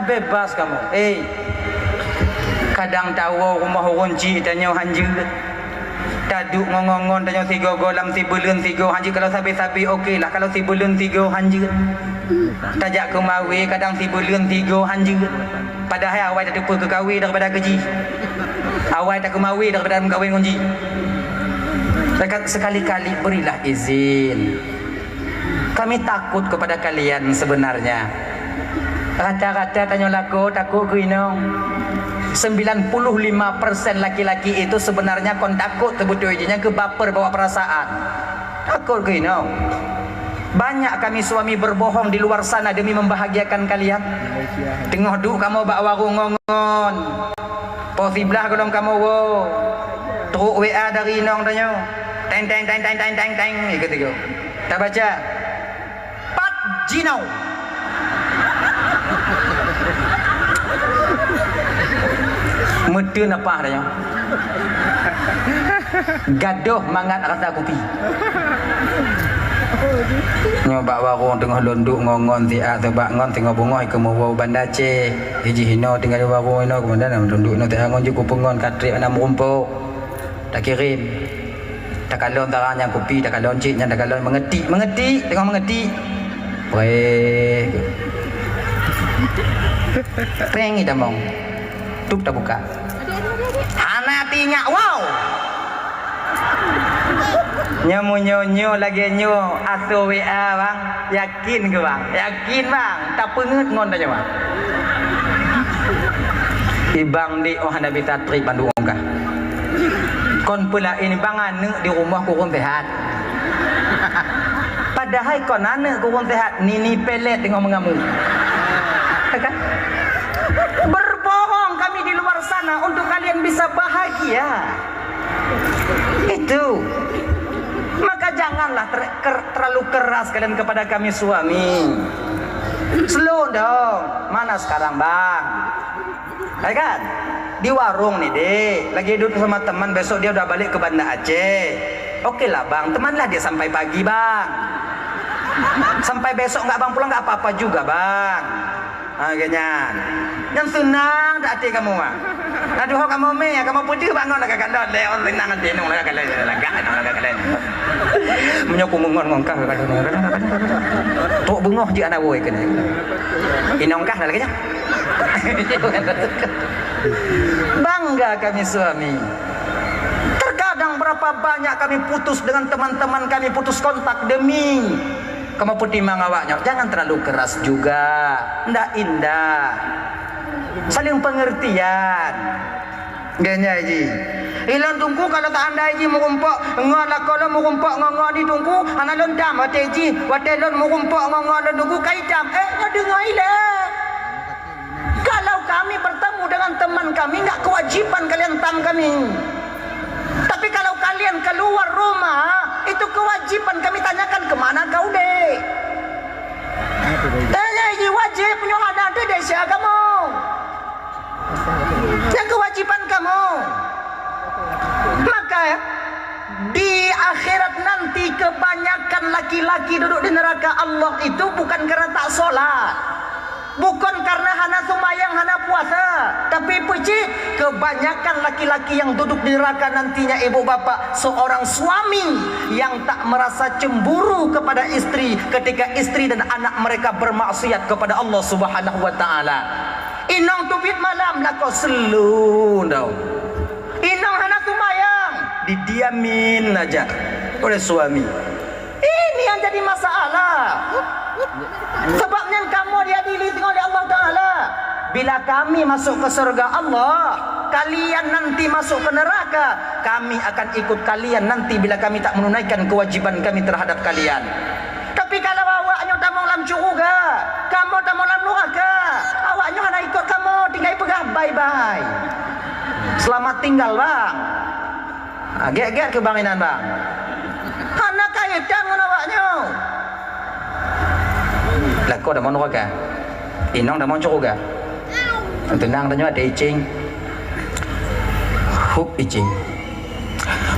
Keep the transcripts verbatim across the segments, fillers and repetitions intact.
Bebas kamoe. Eh, kadang tawoe rumoh ureueng chik tanyoe hanjeuet. Taduek ngon-ngon tanyoe sigoe-goe lam sibeuleuen sigoe hanjeuet, kalau sabe-sabe oke lah, kalau sibeuleuen sigoe hanjeuet. Tajak keu mawe kadang sibeuleuen sigoe hanjeuet. Padahai awai tateupeue keu kawe daripada keu jih. Awai takeu mawe daripada meukawen ngon jih. Seka-, sekali-kali berilah izin. Kami takut kepada kalian sebenarnya. Rata-rata tanyoe lakoe takot keu inong. Sembilan puluh lima persen laki-laki itu sebenarnya kon takot teubeutôi jih, nyan keu baper bawa perasaan. Takot keu inong. Banyak kami suami berbohong di luar sana demi membahagiakan kalian. Teungoh duek kamoe bak warong ngon-ngon. Poh siblaih gohlom kamoe woe. Trok W A dari inong tanyoe. Teng, teng, teng, teng, teng, teng, teng, ikot-ikot. Tabaca. Pat jinoe. Meuteun apah tanyoe. Gadoh mangat rasa kupi. Nyoe bak warong teungoh lôn duek ngon-ngon siat, sabab ngon singoh beungoh keu meuwoe Banda Aceh. Jih inoe tinggai di warong inoe, keumandan lôn duek inoe siat ngon jih kupeue ngon ka trép hana meurumpok. Takirém. Takalon tarang nyang kupi, takalon cit nyan, takalon meungeutik, meungeutik, teungoh meungeutik. Preh. Preng itamong. Tup tabuka. Hana tinyak, wow. Nyoe meunyoe-nyoe lagèe nyoe asoe W A, bang. Yakin keu, bang? Yakin, bang? Tapeungeut ngon tanyoe, bang. Ibang di oh hana bisa trép bandum ongkah. Kon peulaén bang aneuk di rumoh kureueng sehat. Padahai kon aneuk kureueng sehat, nini pelet teungoh meungamuk. Kan? Berbohong kami di luar sana untuk kalian bisa bahagia. Itu. Maka janganlah ter-, ker-, terlalu keras kalian kepada kami suami. Slow dong. Mana sekarang, Bang? Hai kan? Di warong ni, Dek. Lagi duduk sama teman, besok dia udah balik ke Banda Aceh. Oke lah, Bang. Temanlah dia sampai pagi, Bang. Sampai besok nggak Abang pulang, nggak apa-apa juga, Bang. Ha, geuh nyan. Nyan seunang that até kamoe, ah. Aduh, kamoe mé, kamoe peudeuh bangon lagak kalon, lé, oh, seunang até nong lagak kalon, lagak nong lagak kalon. Meunyoe kumeungon ngon kah, kalon, kalon, kalon. Trok beungoh jeuet hana woe keunoe. Inong kah lagak nyan. Bangga kami suami. Terkadang berapa banyak kami putus dengan teman-teman kami, putus kontak demi Kamoe peutimang awak nyoe, jangan terlalu keras juga. Ndak indah. Saling pengertian. Geuh nyan jih. Ilôn Teungku kalau tak andai jih meurumpok ngon lakoe lôn, meurumpok ngon, ngon di Teungku, hana lôn dam watèe jih, watèe lôn meurumpok ngon, ngon lôn Teungku ka idam. Eh, nyoe deungoe ilèe. Kalau kami bertemu dengan teman kami, enggak kewajiban kalian tam kami. Tapi kalau kalian keluar rumah, itu kewajiban kami tanyakan ke mana kau, Dek. Tanya ini wajib, nyoe hana ada desa kamu. Yang kewajiban kamu. Maka di akhirat nanti kebanyakan laki-laki duduk di neraka Allah itu bukan karena tak sholat. Bukan karena hana seumayang, hana puasa, tapi peucit kebanyakan laki-laki yang duduk di neraka nantinya, ibu bapak, seorang suami yang tak merasa cemburu kepada istri ketika istri dan anak mereka bermaksiat kepada Allah Subhanahu wa Taala. Inong teubiet malam lakoe seuleu dong. Inong hana seumayang, didiamin aja oleh suami. Ini yang jadi masalah. Sebab nyan kamoe diadili singoh lé Allah Taala. Bila kami masuk ke surga Allah, kalian nanti masuk ke neraka, kami akan ikut kalian nanti bila kami tak menunaikan kewajiban kami terhadap kalian. Tapi kalau awak nyoe tamong lam syeuruga, kamoe tamong lam nuraka, awak nyoe hana ikut kamoe, tinggai peugah bye-bye. Selamat tinggal, Bang. Ha, gét-gét keu bang inan, bang. Hana kaitan ngon awak nyoe. Lakoe tamong nuraka. Inong tamong syeuruga. Teunang tanyoe até icing. Hup icing.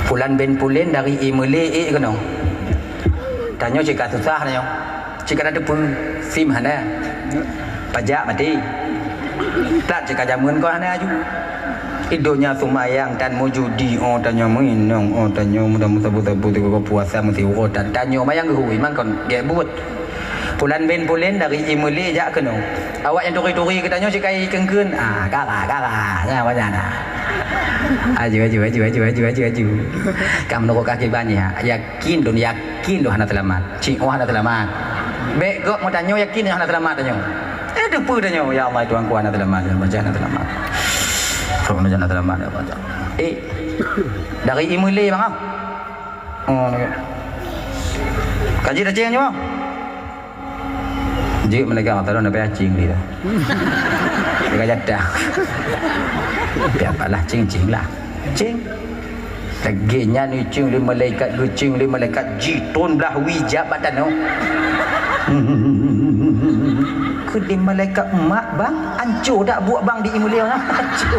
Pulan bin Pulen dari i meulé ék keunoe. Tanyoe cit ka susah tanyoe. Cit ka na teupeu, sim hana. Pajak maté. That cit ka jameun kon hana aju. Di donya seumayang tan meujudi, oh tanyoe meuinong, oh tanyoe mudah meusabu-sabu teuka puasa meusiuroe tan tanyoe mayang geuh iman kon gèt buet. Pulan bin pulen dari Imeulie jak keunoe. Awak nyang turi-turi geutanyoe sikai keungkeuen. Ah, kara, kara. Nyan awak nyan, ah. Aju, aju, aju, aju, aju, aju, aju. Ka meunurot kaki banyak. Yakin lôn, yakin lôn hana seulamat. Cit, oh, hana seulamat. Bèk gob meutanyoe yakin lôn hana seulamat tanyoe. Eh, teupeue tanyoe, "Ya Allah, Tuhanku, hana seulamat, ya Allah, hana seulamat. Hana seulamat, ya Allah." Eh, dari Imeulie, bang, ah. Oh, ya. Kaji dah ceng nyoe. Jeuet malaikat Allah Taala na payah ceng dia. Dia jatah. Dia apalah ceng-ceng lah. Ceng. Lagèe nyan ceng lé malaikat, geuceng lé malaikat jitôn blaih wie jak bak tanoh. Keu lé malaikat mak bang, anco dak buet bang di Imeulie nyan. Anco.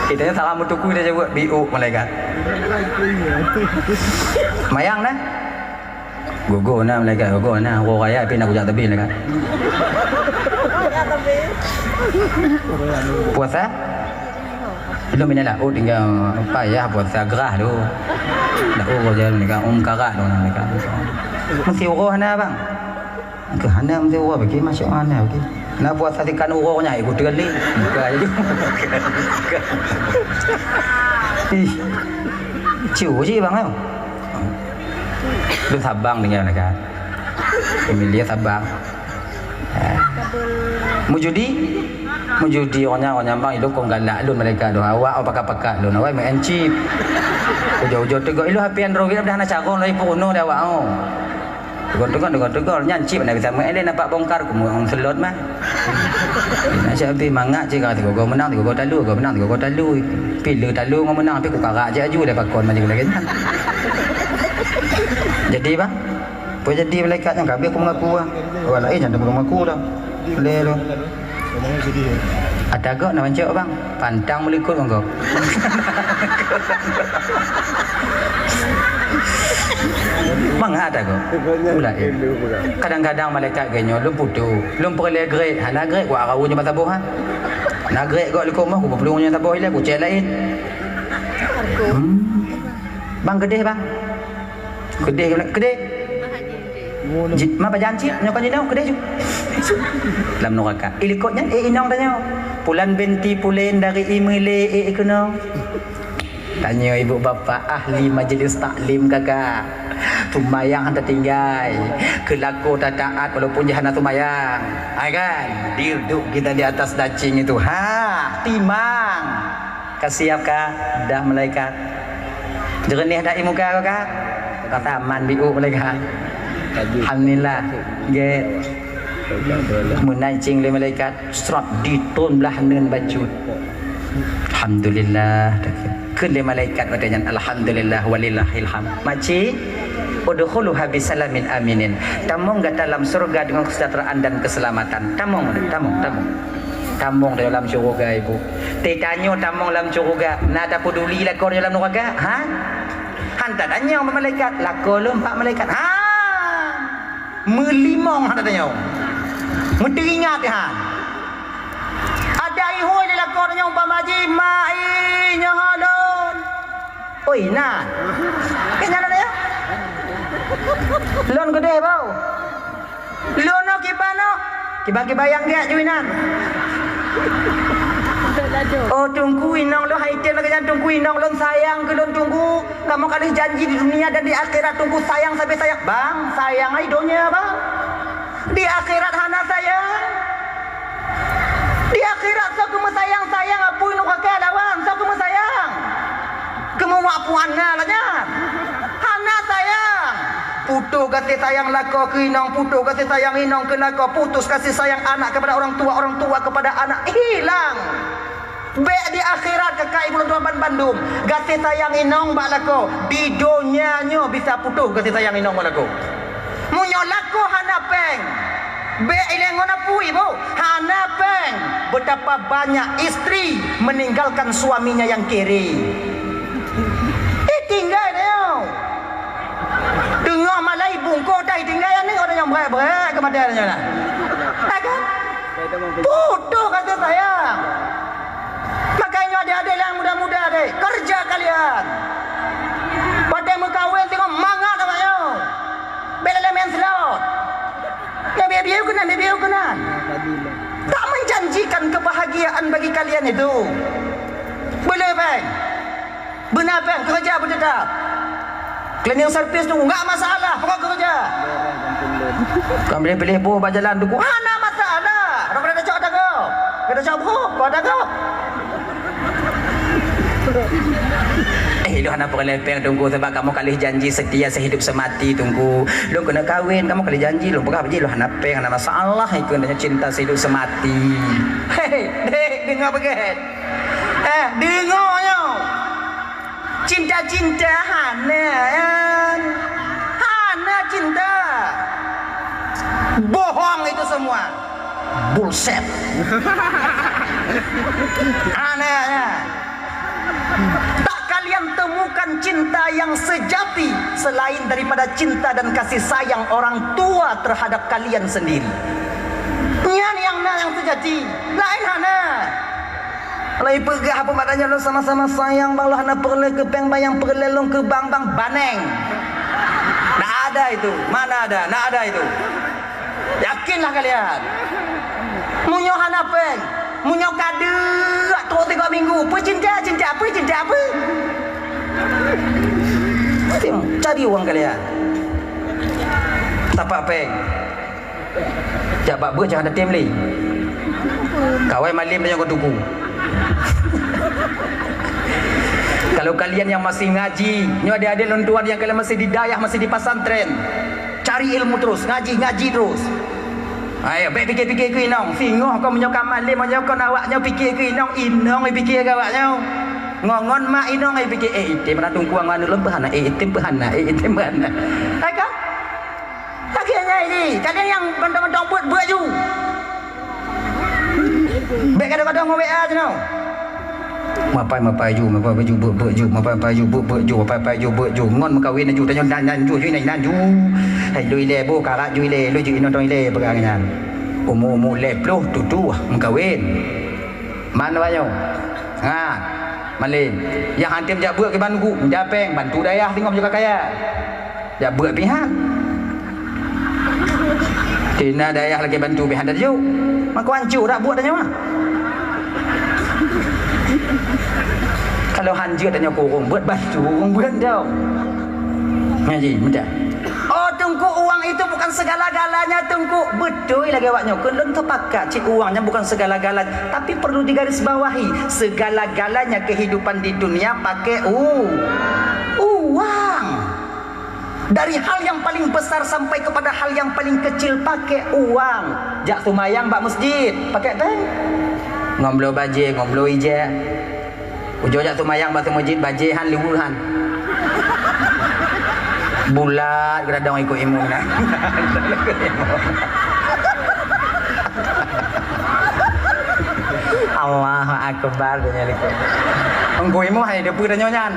Kita nyan salah meutuku dia jaweueb, "Biuk malaikat." Mayang nah. Gogo na malaikat, gogo na. Uroe raya pih na kujak teubi malaikat. Puasa? Belum ini lah. Oh, tinggal payah puasa gerah tu. Dah oh, jalan malaikat. Um, karat tu malaikat. Meusiuroe na, bang. Keu hana meusiuroe bagi, masya Allah, na bagi. Na puasa tikan uroe nyan, ikut terli. Bukan. Ih. Ciu ji, bang, yo. Lôn Sabang tinggai malaikat. Imeulie Sabang. Eh. Meujudi. Meujudi, awak nyan, awak nyan bang, ilôn kon galak lôn malaikat tu. Awak, awak pakat-pakat lôn. Awak main chip. Ujoe-ujoe teugok, ilôn H P Android dah hana carông lagi peurunoe di awak, oh. Teugok-teugok, teugok-teugok. Nyan chip hana bisa main lé, nampak bongkar, ku meuong selot mah. Nak cak habéh mangat cit ka, tiga goe meunang, tiga goe talu, tiga goe meunang, tiga goe talu. Pih le talu ngon meunang, pih ku karak cit aju deh pakon macam lagèe nyan. Jadi, bang, peue jadi malaikat nyan ka habéh ku mengaku, ah. Orang laén nyan dah mengaku dah. Lé lu. Ata gok na bancok, bang. Pantang meulikot ngon gok. Mangat ata gok. Mulai. Kadang-kadang malaikat geuh nyoe lôn putôh. Lôn peureulèe grek, hana grek, ku arau nyoe mata boh, ha. Na grek gok likot moh, ku peuplueng nyoe mata boh ilèe, ku cek laén. Hmm. Bang, keudeh, bang. Keudeh, keudeh. Ji-, ma pajan cit, nyoe kon jinoe, keudeh ju. Lam nuraka. Ilikot nyan, eh, inong tanyoe. Pulan binti pulen dari Imeulie, eh, keunoe. Tanyoe ibu bapak ahli majlis taklim, kakak. Seumayang hana tatinggai. Keu lakoe tataat walaupun jih hana seumayang. Hai kan? Duduk kita di atas dacing itu. Ha, timang. Ka siap ka? Dah malaikat. Jeureuneh dah i muka ka? Ka taman biuk malaikat. Alhamdulillah. Gèt. Meunan cing lé malaikat, srot ditôn blah neuen bacut. Alhamdulillah. Kheun lé malaikat watèe nyan, "Alhamdulillah walillahil hamd." Makcik, udkhuluha bisalamin aminin. Tamong gata lam syurga dengan kesejahteraan dan keselamatan. Tamong, tamong, tamong. Tamong dalam syurga, Ibu. Teutanyoe tamong lam syurga, na tapeduli lakoe dalam nuraka? Ha? Han tatanyoe bak malaikat, lakoe lôn bak malaikat. Ha! Meulimong han tatanyoe. Meuteuingat han. Ada ihôi lé lakoe tanyoe umpama jih, "Mak, i, nyoe lôn." Oi, na. Keu nyan na ya? Lôn keudeh bau. Lôn nyoe kiban nyoe. Kiban-kiban nyang gèt ju inan. Oh, teungku inong lôn hai tem lagèe nyan, teungku inong lôn sayang keu lôn, teungku. Kamoe ka lheueh janji di dunia dan di akhirat, teungku sayang sabe sayang. Bang, sayang ai donya, bang. Di akhirat hana sayang. Di akhirat soe keuh meusayang-sayang apui nuraka lawan soe keuh meusayang. Keumuak puan na lagèe nyan. Hana sayang. Putôh gaséh sayang lakoe keu inong, putôh gaséh sayang inong keu lakoe, putus kasih sayang anak kepada orang tua, orang tua kepada anak, hilang. Bèk di akhirat, kakak ibu lôn tuan ban bandum, gaséh sayang inong bak lakoe, di donya nyoe bisa putôh gaséh sayang inong bak lakoe. Meunyoe lakoe hana pèng, bèk ilèe ngon apui, Bu, hana pèng. Betapa banyak istri meninggalkan suaminya yang kere. Eh, tinggai nyoe. Teungoh malai bungkôh Mata nyoe lah. Hai kan? Putôh kasih sayang. Makanya adik-adik yang muda-muda deh, kerja kalian. Watèe meukawen tengok mangat awak nyoe. Bela lemen selot. Ya bieu-bieu keunan, bieu-bieu keunan. Tak menjanjikan kebahagiaan bagi kalian itu. Boleh, Bang? Beuna péng, keureuja beuteutap. Cleaning service tu enggak masalah, pokok keureuja. Kamoe piléh-piléh boh bak jalan tu, hana masalah. Orang kena cok dago. Kena cok boh, kok dago. Eh, lôn hana peureulèe péng, Teungku, sebab kamoe ka lheueh janji setia sehidup semati, Teungku. Lôn keuneuk kawen, kamoe ka lheueh janji, lôn peugah bak jih lôn hana péng, hana masalah, ikeu cinta sehidup semati. Hei, dek, deungoe beugèt. Eh, deungoe nyoe. Cinta-cinta hana, kan? Hana cinta. Bohong itu semua. Bullshit. Hana, ya. Tak kalian temukan cinta yang sejati selain daripada cinta dan kasih sayang orang tua terhadap kalian sendiri. Nyan nyang na nyang sejati. Laén hana. Lagi peugah apa maknanya lôn sama-sama sayang bang, lôn hana peureulèe keu péng bang, nyang peureulèe lôn keu bang, bang baneng. Ndak ada itu. Mana ada? Ndak ada itu. Yakinlah kalian. Meunyoe hana péng, meunyoe ka deuk trok tiga minggu, peue cinta, cinta apa, cinta apa? Cari uang kalian. Tapak péng. Jak bak beuet jangan tatem lé. Kawai malem nyang kau tunggu. Kalau kalian yang masih ngaji, nyoe adik-adik lôn tuan yang kalian masih di dayah, masih di pesantren, cari ilmu terus, ngaji, ngaji terus. Ayo, bèk pikir-pikir keu inong. Singoh kau meunyoe ka malem, meunyoe kau awak nyoe pikir keu inong, inong pikir keu awak nyoe. Ngon-ngon mak inong ai pikir, eh, item mana tungkuang mana lôn peuhana, eh, item peuhana, eh, item peuhana. Hai kan? Akhirnya ini, kadang yang mantong-mantong buet, buet ju. Bèk kadang-kadang ngon W A je noh. Mapai, mapai ju, mapai ju, buet, buet ju, mapai, mapai ju, buet, buet ju, mapai, mapai ju, buet ju. Ngon meukawen ju, tanyoe nan, nan ju, ju, nan, nan ju. Hai, lui lé, boh, karat ju lé, lui ju, inong tong lé, peugah nyan. Umu-umu lhèe ploh, tutoh, meukawen. Man awak nyoe. Ha, malem. Nyang han tem jak beuet keu ban guru, mita péng, bantu dayah singoh meunyoe ka kaya. Jak beuet pih han. Tina dayah lagèe bantu pih han tajok. Mako hanco dak buet tanyoe. Kalau han jeuet tanyoe keu ureueng beuet, bantu ureueng beuet dong. Ngaji, mudah. Oh, Teungku, uang itu bukan segala-galanya, Teungku. Beutôi lagèe awak nyoe. Keu lôn teupakat cit uang nyan bukan segala-galanya, tapi perlu digarisbawahi, segala-galanya kehidupan di dunia pakai u-, uang. Dari hal yang paling besar sampai kepada hal yang paling kecil pakai uang. Jak seumayang bak masjid, pakai péng. Ngon bloe bajèe, ngon bloe ija. Ujoe jak seumayang bak seumeujid, bajèe han, liweue han. Bulat geuradong ikôt imum na. Allahu Akbar, dunia likôt. Engkôt imum hai deupeu tanyoe nyan.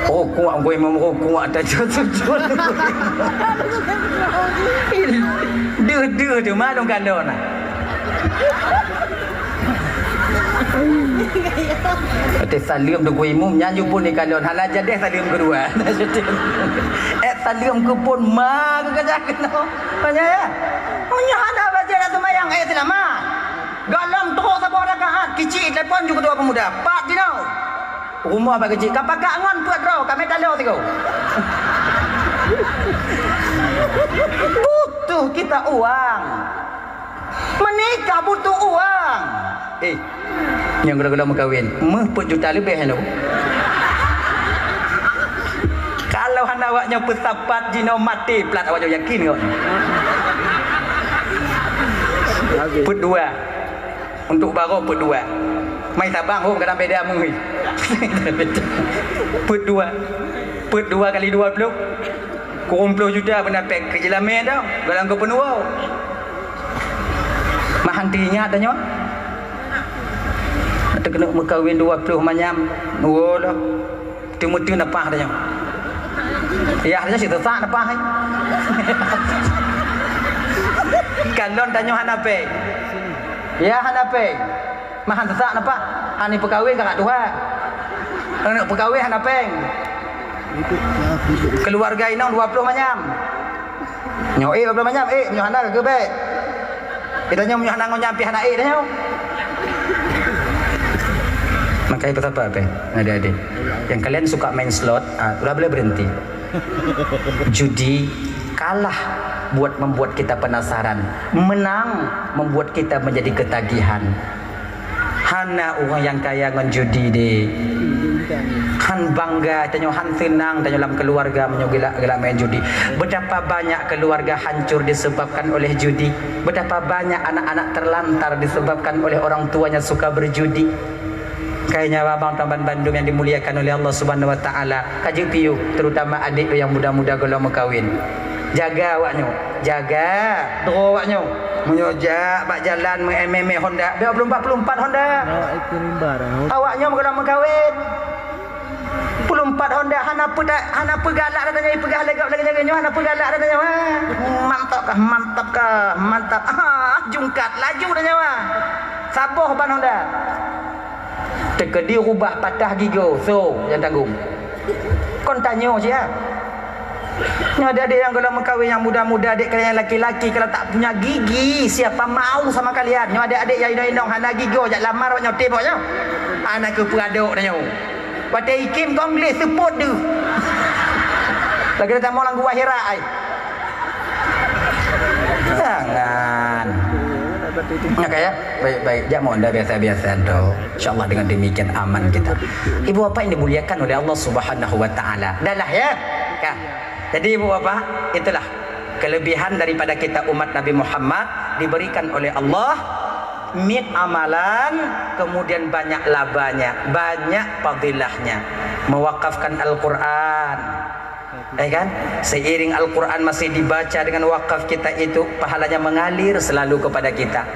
Rukuk engkôt imum, rukuk tajok sujud. Deuh-deuh teuma lôn kalon na. Watèe saleuem Teungku Imum, nyan ju phôn di kalon, hana jadeh saleuem keudua. Eh, saleuem keu phôn ma geukeujah keunoe. Tanya ya. Meunyoe hana bajèe dak seumayang, eh, seulamat. Gohlom trôk saboh rakaat, keuchik telepon ju ketua pemuda. Pat jinoe. Rumoh bak keuchik, ka pakat ngon peuet droe, ka meutalô sigoe. Butuh kita uang. Menikah butuh uang. Eh, nyang gula-gula meukawen, meuh peuet juta leubeh nyoe. Kalau hana awak nyoe peusapat jinoe maté plat awak nyoe yakin kok. Peuet dua. Untuk baroe peuet dua. Mai tabang hom kadang beda meuh. Peuet dua. Peuet dua kali dua ploh. Kureueng ploh juta beuna péng keu jeulamé tau, dalam keu peunuwoe. Mah han teuingat tanyoe. Teukeunok meukawen dua ploh manyam, nuwoe lom. Teumeuteun apah tanyoe. Ya, hanya si tesak lepas. Kalon tanyoe hana péng. Ya, hana péng. Mahan tesak nampak? Hani peukawén kakak tuha. Aneuk peukawén hana péng. Keluarga inong dua ploh manyam. Nyoe ék dua ploh manyam, ék nyoe hana geubék. Kita nyoe nyoe hana ngon nyampi hana ék dah nyoe. Makanya betapa apa, adik-adik. Yang kalian suka main slot, ah, udah boleh berhenti. Judi kalah buat membuat kita penasaran, menang membuat kita menjadi ketagihan. Hana ureuëng nyang kaya ngon judi deh. Han bangga tanyoe, han seunang tanyoe lam keluarga meunyoe geulak-geulak main judi. Betapa banyak keluarga hancur disebabkan oleh judi. Betapa banyak anak-anak terlantar disebabkan oleh orang tuanya suka berjudi. Kayaknya abang tuan bandum yang dimuliakan oleh Allah Subhanahu Wa Taala, ka jeuet piôh, terutama adik yang muda-muda gohlom meukawen. Jaga awak nyoe, jaga droe awak nyoe. Meunyoe jak bak jalan meu-M M Honda, bèk peuleumpat-peuleumpat Honda. Awak itu mimbar, awak. Awak nyoe gohlom meukawen. Peuleumpat Honda hana peuda-, hana peugalak dah tanyoe, peugah lagak lagak nyoe hana peugalak dah tanyoe. Ha. Mantap kah, mantap kah, mantap. Ah, jungkat laju dah nyoe. Saboh ban Honda. Teukeudi rubah patah gigoe, so nyang tanggong. Kon tanyoe sia. Nyoe adik-adik nyang gohlom meukawen nyang muda-muda, adik kalian nyang laki-laki kalau tak punya gigi, siapa mau sama kalian? Nyoe adik-adik nyang inong-inong hana gigoe jak lamar awak nyoe teuh awak nyoe. Hana keu peuadok tanyoe. Watèe ikim kong gleh seupôt deuh. Lagi dah tamong lam gua Hira ai. Jangan. Oke ya, baik-baik. Jak meu Honda biasa-biasa tu. Insyaallah dengan demikian aman kita. Ibu bapak yang dimuliakan oleh Allah Subhanahu wa taala. Dah lah ya. Kan? Jadi ibu bapak, itulah kelebihan daripada kita umat Nabi Muhammad diberikan oleh Allah miet amalan, kemudian banyak labanya, banyak fadilahnya. Mewakafkan Al-Quran, ya kan? Seiring Al-Quran masih dibaca dengan wakaf kita itu, pahalanya mengalir selalu kepada kita.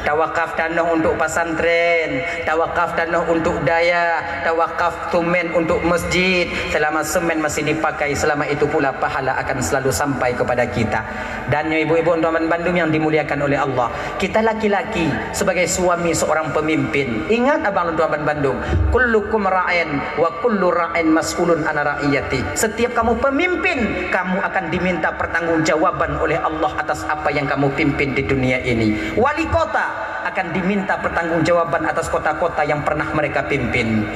Tawakaf tanoh untuk pesantren, tawakaf tanoh untuk dayah, tawakaf semen untuk masjid. Selama semen masih dipakai, selama itu pula pahala akan selalu sampai kepada kita. Dan ibu-ibu dan bandum yang dimuliakan oleh Allah, kita laki-laki sebagai suami seorang pemimpin, ingat abang dan bandum, kullukum ra'in wa kullu ra'in mas'ulun an ra'iyati. Setiap kamu pemimpin, kamu akan diminta pertanggungjawaban oleh Allah atas apa yang kamu pimpin di dunia ini. Wali kota akan diminta pertanggungjawaban atas kota-kota yang pernah mereka pimpin.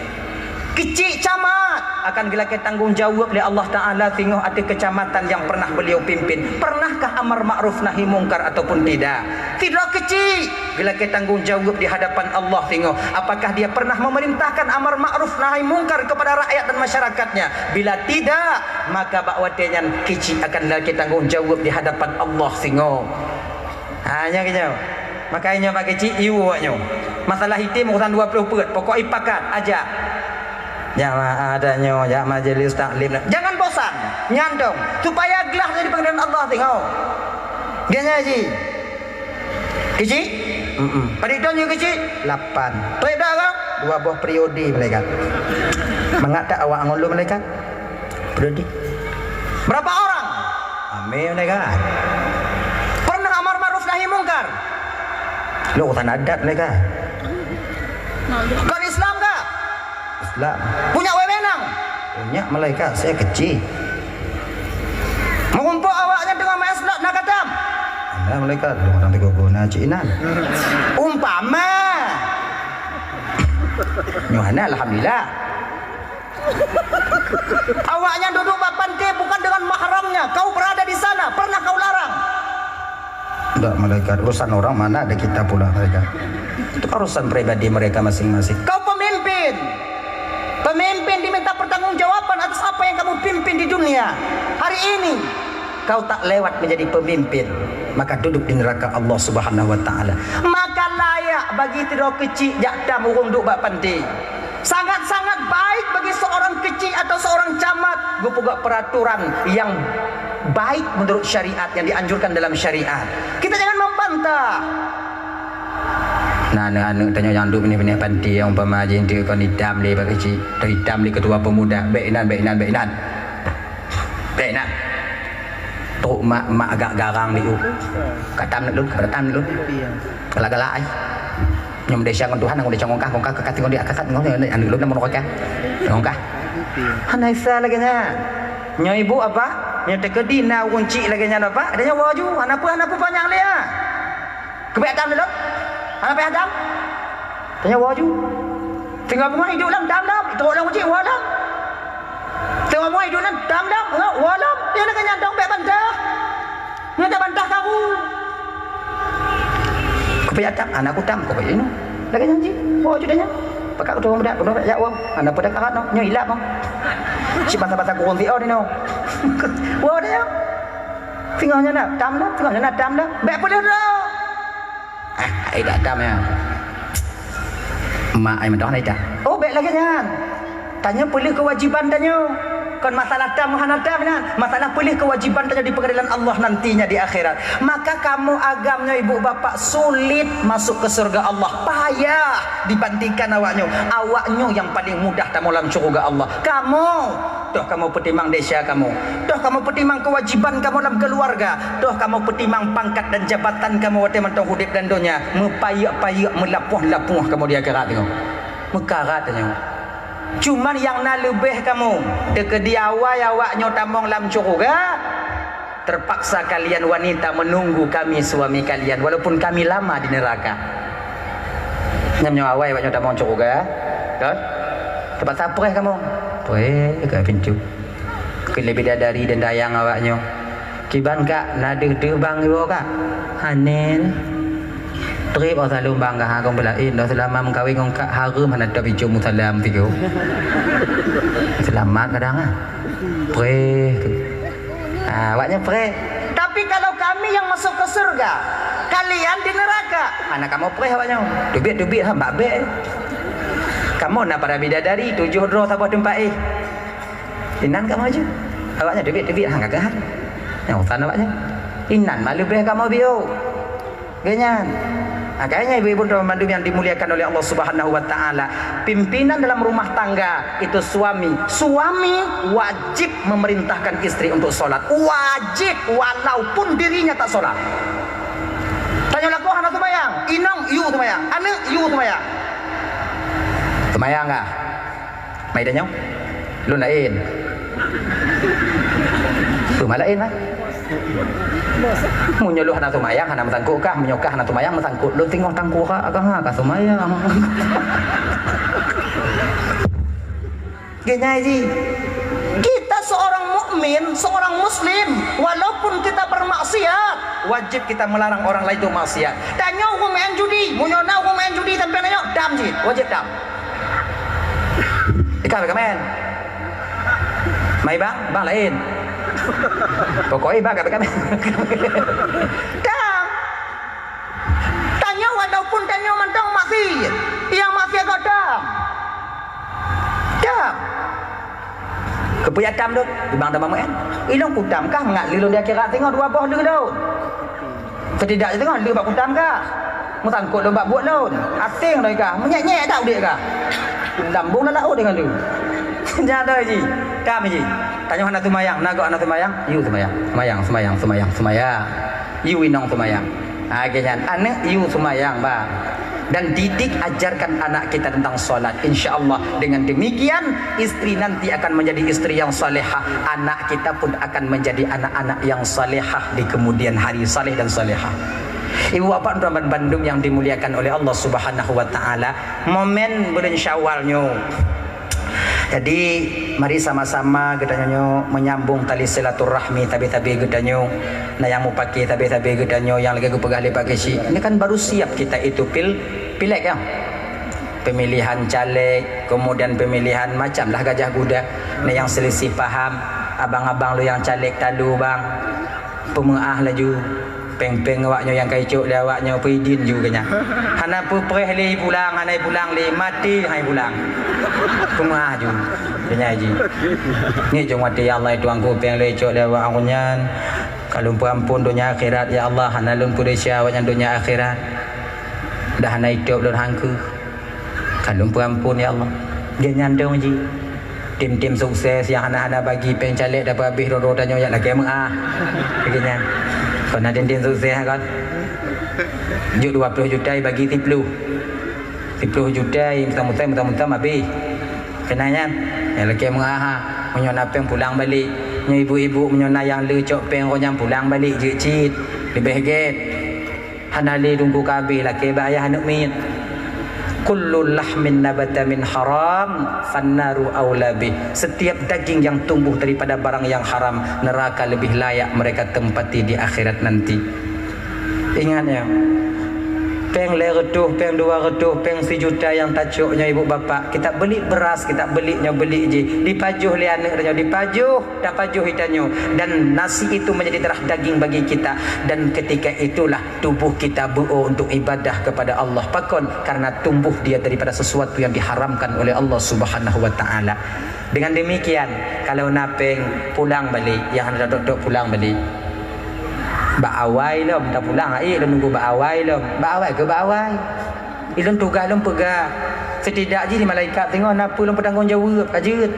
Keuchik camat akan geulakée tanggong jaweueb lé Allah Taala singoh ateueh keucamatan nyang pernah beliau pimpin. Pernahkah amar ma'ruf nahi mungkar ataupun tidak? Sidroe keuchik geulakée tanggong jaweueb di hadapan Allah singoh. Apakah dia pernah memerintahkan amar ma'ruf nahi mungkar kepada rakyat dan masyarakatnya? Bila tidak, maka bak watée nyan keuchik akan geulakée tanggong jaweueb di hadapan Allah singoh. Ha, nyan keuh nyoe. Makajih nyoe bak keuchik, ié awak nyoe. Masalah item urusan dua ploh peuet, pokok ipakat, ajak. Jamaah tanyoe, jak majlis taklim. Jangan bosan. Nyan dong, supaya glah jadi panggilan Allah tengok. Dia nyan ji. Keuchik? Mm-mm. Padit dong nyoe keuchik? Lapan. Trép dah kah? Dua boh periode malaikat. Mangat tak awak ngon lôn malaikat? Periode. Berapa orang? Ramé malaikat. Pernah amar ma'ruf nahi mungkar? Lôn urusan adat malaikat. Kon Islam kah? Islam. Punya wewenang? Punya malaikat, saya kecil. Meurumpok awaknyan teungoh main slot na katam? Ada malaikat, lôn ureueng teuguna cik inan. Umpama. Nyoe hana, alhamdulillah. Awaknyan duduk bak pantai bukan dengan mahramnya. Kau berada di sana, pernah kau larang? Tidak, malaikat. Urusan orang mana ada kita pula, malaikat. Itu kan urusan pribadi mereka masing-masing. Kau pemimpin. Pemimpin diminta pertanggungjawaban atas apa yang kamu pimpin di dunia. Hari ini, kau tak lewat menjadi pemimpin, maka duduk di neraka Allah Subhanahu wa Taala. Maka layak bagi sidroe keuchik jak tam ureueng duek bak pantai. Sangat-sangat baik bagi seorang keuchik atau seorang camat geupeugah peraturan yang baik menurut syariat, yang dianjurkan dalam syariat. Kita jangan membantah. Nah, aneuk-aneuk tanyoe nyang duek binéh-binéh pantai, umpama jih enteuk kon itam lé bak keuchik, atau itam lé ketua pemuda, bèk inan, bèk inan, bèk inan. Deh, nah. Trok mak, mak agak garang di u. Ka tam lôn, ka tam lôn. Galak-galak ai. Nyoe meudesya ngon Tuhan, ngon desya ngon kah, ngon kah, ka katinggai di akhirat, ngon aneuk lôn lam neuraka. Ngon kah. Hana Isa lagèe nyan. Nyoe ibu apa? Nyoe teukeudi na ureueng chik lagèe nyan apa? Ada nyoe woe ju, hana peue, hana peue panyang lé ah. Keubiet tam lôn. Hana payah dam. Tanyoe woe ju. Teungoh beungoh iduek lom, dam lom. Trok lam uji, woe lom. Teungoh beungoh iduek lom, dam lom. Woe lom. Nyoe lagèe nyan dong bèk bantah. Nyoe tabantah karu. Keupeue jak tam? Hana kutam, keupeue inoe. Lagèe nyan jih. Woe ju tanyoe. Pakak keu tuha muda, keu tuha jak woe. Hana peue dak karat noh. Nyoe ilap noh. Cit basa-basa kureueng siôh inoe. Woe tanyoe. Teungoh nyan na tam lom, teungoh nyan na tam lom. Bèk peuleueh droe. Ah, ai dak tam nyan. Mak ai meudoh na ita. Oh, bèk lagèe nyan. Tanyoe peuleueh keuwajiban tanyoe. Kon masalah tam hana tam nyan. Masalah peuleueh keuwajiban tanyoe di peungadilan Allah nantinya di akhirat. Maka kamoe agam nyoe ibu bapak sulit masuk ke surga Allah. Payah dibandingkan awak nyoe. Awak nyoe nyang paling mudah tamong lam syeuruga Allah. Kamoe Toh kamoe peutimang desya kamoe. Toh kamoe peutimang keuwajiban kamoe lam keuluwarga. Toh kamoe peutimang pangkat dan jabatan kamoe watèe mantong udép lam donya. Meupayeuek-payeuek, meulapoh-lapoh kamoe di akhirat nyoe. Meukarat nyoe. Cuman nyang na leubeh kamoe, teukeudi awai awak nyoe tamong lam syeuruga, terpaksa kalian wanita menunggu kami suami kalian, walaupun kami lama di neraka. Nyan nyoe awai awak nyoe tamong syeuruga, kan? Terpaksa preh kamoe. Preh ka pintoe. Keu lé bidadari dan dayang awak nyoe. Kiban kak, na deuh-deuh bang iwoe kak? Hana. Trép awak saleuem bang kak, ha, kong beulaén, dah seulama meukawen ngon kak, hareuem hana teubicu musalam tigo. Seulamat kadang ah. Preh tu. Ah, awak nyan preh. Tapi kalau kami yang masuk ke surga, kalian di neraka. Hana kamoe preh awak nyoe. Teubiet-teubiet ha bak bèk. Kamoe na para bidadari tujoh droe saboh teumpat éh. Inan kamoe ju. Awak nyan teubiet-teubiet ha gagah. Nyang usan awak nyan. Inan mah leubeh kamoe biôh. Geuh nyan. Makanya ibu-ibu dan bandum yang dimuliakan oleh Allah Subhanahu wa taala, pimpinan dalam rumah tangga itu suami. Suami wajib memerintahkan istri untuk sholat. Wajib, walaupun dirinya tak sholat. Tanyoe lakoe hana seumayang, inong yue seumayang, aneuk yue seumayang. Seumayang kah? Mai tanyoe. Lôn laén. Peue ma laén, ha? Meunyoe lôn hana seumayang, hana meusangkot kah? Meunyoe kah hana seumayang, meusangkot lôn teungoh tangkurak kah, ha, ka seumayang. Geunyai jih. Kita seorang mukmin, seorang muslim, walaupun kita bermaksiat, wajib kita melarang orang lain untuk maksiat. Tanyoe ureueng main judi, meunyoe na ureueng main judi sampoe tanyoe, dam jih, wajib dam. Ikah bèk kamen. Mai bang, bang laén. Pokok eh bang ka bèk kamen. Dam. Tanyoe walaupun tanyoe mantong maksiat, nyang maksiat keu dam. Dam. Keupeue jak dam dum? Ibang dam maén. Ilong kutam kah mangat lé lôn di akhirat singoh dua boh lé lôn. Setidak singoh lé bak kutam kah. Meusangkot lôn bak buet lôn. Aséng lôn kah. Meunyèk-nyèk that udép kah. Lambông lam laôt deungon lôn. Nyan jih. Dam jih. Tanyoe hana seumayang, na gob hana seumayang. Yue seumayang. Seumayang, seumayang, seumayang, seumayang. Yue inong seumayang. Ha, geuh nyan, aneuk yue seumayang, bah. Dan didik, ajarkan anak kita tentang salat. Insya Allah, dengan demikian, istri nanti akan menjadi istri yang salehah. Anak kita pun akan menjadi anak-anak yang salehah di kemudian hari, saleh dan salehah. Ibu bapak dan bandum yang dimuliakan oleh Allah Subhanahu wa taala, momen bulan Syawal nyoe, jadi, mari sama-sama geutanyoe nyoe menyambung tali silaturahmi sabe-sabe geutanyoe. Na nyang mupakè sabe-sabe geutanyoe nyang lagèe geupeugah lé Pak Geuchik. Ini kan baru siap kita itu pil-, pileg, ya. Pemilihan caleg, kemudian pemilihan macam lah gajah guda. Na nyang selisih paham, abang-abang lôn nyang caleg talu, bang. Peumeu'ah laju. Péng-péng awak nyoe nyang ka icok lé awak nyoe peuidin ju keu nyan. Hana peupreh lé ipulang, hana ipulang lé, maté hai pulang. Peumeu'ah ju. Keu nyan ji. Ngieng jong maté, "Ya Allah, Tuhanku, péng lé icok lé awak nyan. Ka lôn peuampon donya akhirat, ya Allah, hana lôn peudesya awak nyan donya akhirat. Dah hana itôb lôn hangkeuh. Ka lôn peuampon, ya Allah." Geuh nyan dong ji. Tim-tim sukses nyang hana-hana bagi péng caleg dapeuhabéh droe-droe tanyoe jak lakée meu'ah. Lagée nyan. Kon na tim-tim sukses kon. Jok dua ploh juta bagi siploh. Siploh juta meutam-meutam, meutam-meutam habéh. Keunan nyan. Jak lakée meu'ah. Meunyoe na péng pulang balek. Nyoe ibu-ibu meunyoe na nyang le cok péng roh nyan pulang balek jeuet cit. Leubeh gét. Hana lé teungku ka habéh lakée bak ayah aneuk miet. Kullu lahmin nabata min haram, fannaru aula bih. Setiap daging yang tumbuh daripada barang yang haram, neraka lebih layak mereka tempati di akhirat nanti. Ingat ya, péng lhée reutôh, péng dua reutôh, péng sijuta nyang tacok nyoe ibu bapak, kita beli beras, kita beli nyoe beli jih, dipajoh lé aneuk tanyoe, dipajoh, tapajoh itanyoe, dan nasi itu menjadi darah daging bagi kita, dan ketika itulah tubuh kita beuo untuk ibadah kepada Allah. Pakon? Karena tumbuh dia daripada sesuatu yang diharamkan oleh Allah Subhanahu wa Ta'ala. Dengan demikian, kalau na péng pulang balek, nyang hana tok-tok pulang balek. Bak awai lom, tapulang, ai lôn nunggu bak awai lom. Bak awai ke bak awai? Ilôn tugaih lôn peugah. Setidak jih di malaikat teungoh na peue lôn peutanggong jaweueb, ka jeuet.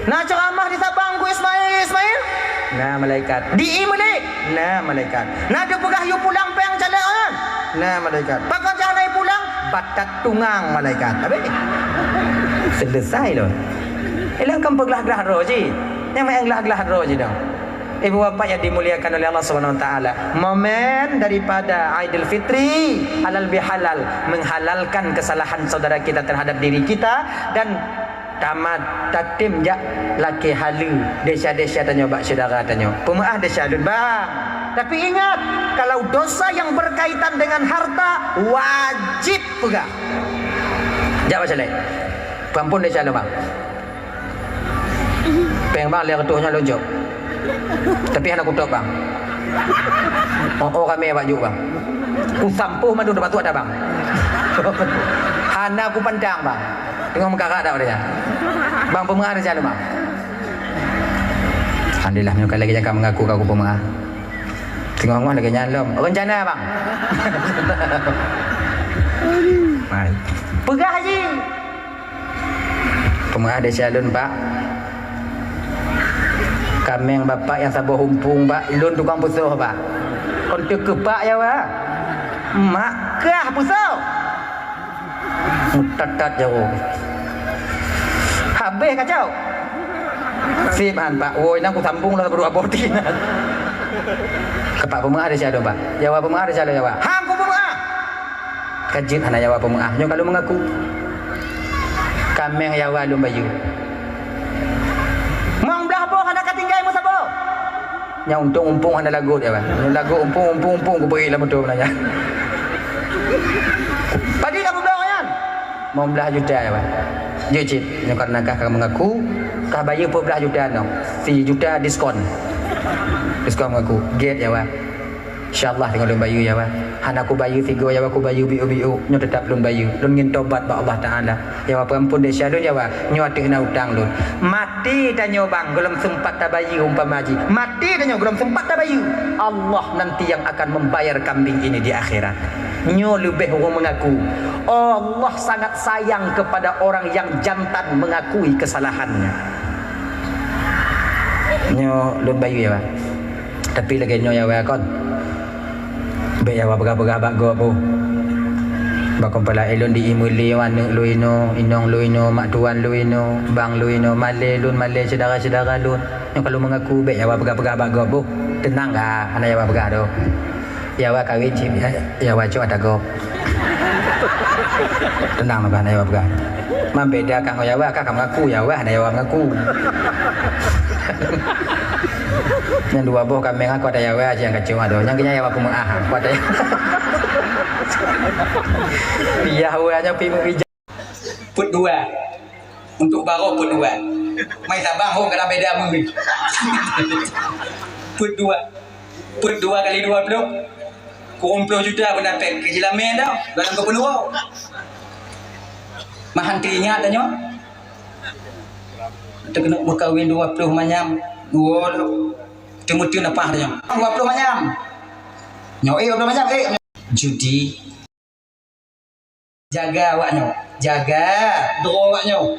Na ceuramah di Sabang Teungku Ismail, Ismail? Na malaikat. Di Imeulik? Na malaikat. Na teupeugah yue pulang péng caleg nyan? Na malaikat. Pakon cit hana pulang? Batat tungang malaikat. Habéh. Selesai lôn. Ilôn kan peuglah-glah droe jih. Nyang meu'en glah-glah droe jih dong. Ibu bapak yang dimuliakan oleh Allah Subhanahu wa Ta'ala, momen daripada Aidil Fitri halal bihalal, menghalalkan kesalahan saudara kita terhadap diri kita, dan tamat tatem jak lakée haleue desya-desya tanyoe bak syedara tanyoe. Peumeu'ah desya lôn, Bang. Tapi ingat, kalau dosa yang berkaitan dengan harta, wajib peugah. Jak bak syedara. Peuampon desya lôn, Bang. Péng bang lhée reutôh nyoe lôn jok. Tapi hana kutôb bang. Oh, oh ramé bak jok bang. Kusampôh mandum teupatuek ata bang. Hana kupandang bang. Teungoh meukarat dak ureueng nyan. Bang peumeu'ah desya lôn bang. Alhamdulillah meunyoe ka lagée nyan ka meungaku ka kupeumeu'ah. Teungoh-ngoh lagée nyan lom. Reuncana bang. Hai. Peugah jih. Peumeu'ah desya lôn bak. Kaméng bapak nyang saboh umpung bak lôn tukang peusoh bak. Kon teuh keupak ya wa. Mak kah peusoh. Meutat-tat jaroe. Habéh kacau. Sip han bak. Woi nang kusambung lah saboh dua boh ti. Keupak peumeu'ah desya lôn bak. Ya wa peumeu'ah desya lôn ya wa. Hang kupeumeu'ah. Ka jeuet hana ya wa peumeu'ah. Nyoe ka lôn meungaku. Kaméng ya wa lôn bayeue. Mang blaih boh hana ka tinggai meusaboh. Nyang untông umpung hana lagot ya wa. Nyoe lagot umpung, umpung, umpung kubri lam moto nyan. Padum ka peubloe nyan? Mang blaih juta ya wa. Jeuet cit. Nyoe karena kah ka meungaku, kah bayeue peuet blaih juta nyoe. Sijuta diskon. Diskon meungaku. Gét ya wa. Insya Allah teungoh lôn bayeue ya wa. Hana kubayeue sigoe ya wa, kubayeue biôk-biôk, nyoe teutap lôn bayeue. Lôn ngieng tobat bak Allah Taala. Ya wa, peuampon desya lôn ya wa. Nyoe ateueh na utang lôn. Maté tanyoe bang, gohlom seumpat tabayeue umpama jih. Maté tanyoe gohlom seumpat tabayeue. Allah nanti yang akan membayar kambing ini di akhirat. Nyoe leubeh ureueng meungaku. Allah sangat sayang kepada orang yang jantan mengakui kesalahannya. Nyoe lôn bayeue ya wa. Tapi lagée nyoe ya wa kon. Bék ya wa peugah-peugah bak gob boh. Bak kon pala ilôn di imeuli aneuk lôn inoe, inong lôn inoe, mak tuan lôn inoe, bang lôn inoe, malée lôn, malée syedara-syedara lôn. Nyoe ka lôn meungaku bék ya wa peugah-peugah bak gob boh. Teunang ka, hana ya wa peugah doh. Ya wa kawén cit, ya, ya wa cok ata gob. Teunang meugan ya wa peugah. Mam beda kah ngon ya wa, kah ka meungaku ya wa, hana ya wa meungaku. Nyang dua boh kaméng aku ata ya wa, nyang kacung ado. Nyang keu nyan ya wa peumeu'ah, aku ata ya. Ya wa nyoe pi meuija. Peuet dua. Untuk baroe peuet dua. Mai tabang ho kena beda meuhi. Peuet dua. Peuet dua kali dua ploh. Kureueng ploh juta pun dapat keu jilamé dah. Dalam keupenuh. Mahan teuingat tanyoe. Teukeunok meukawen dua ploh manyam. Dua ploh. Teumeuteun apah tanyoe. Dua ploh manyam. Nyoe eh dua ploh manyam eh. Judi. Jaga awak nyoe. Jaga droe awak nyoe.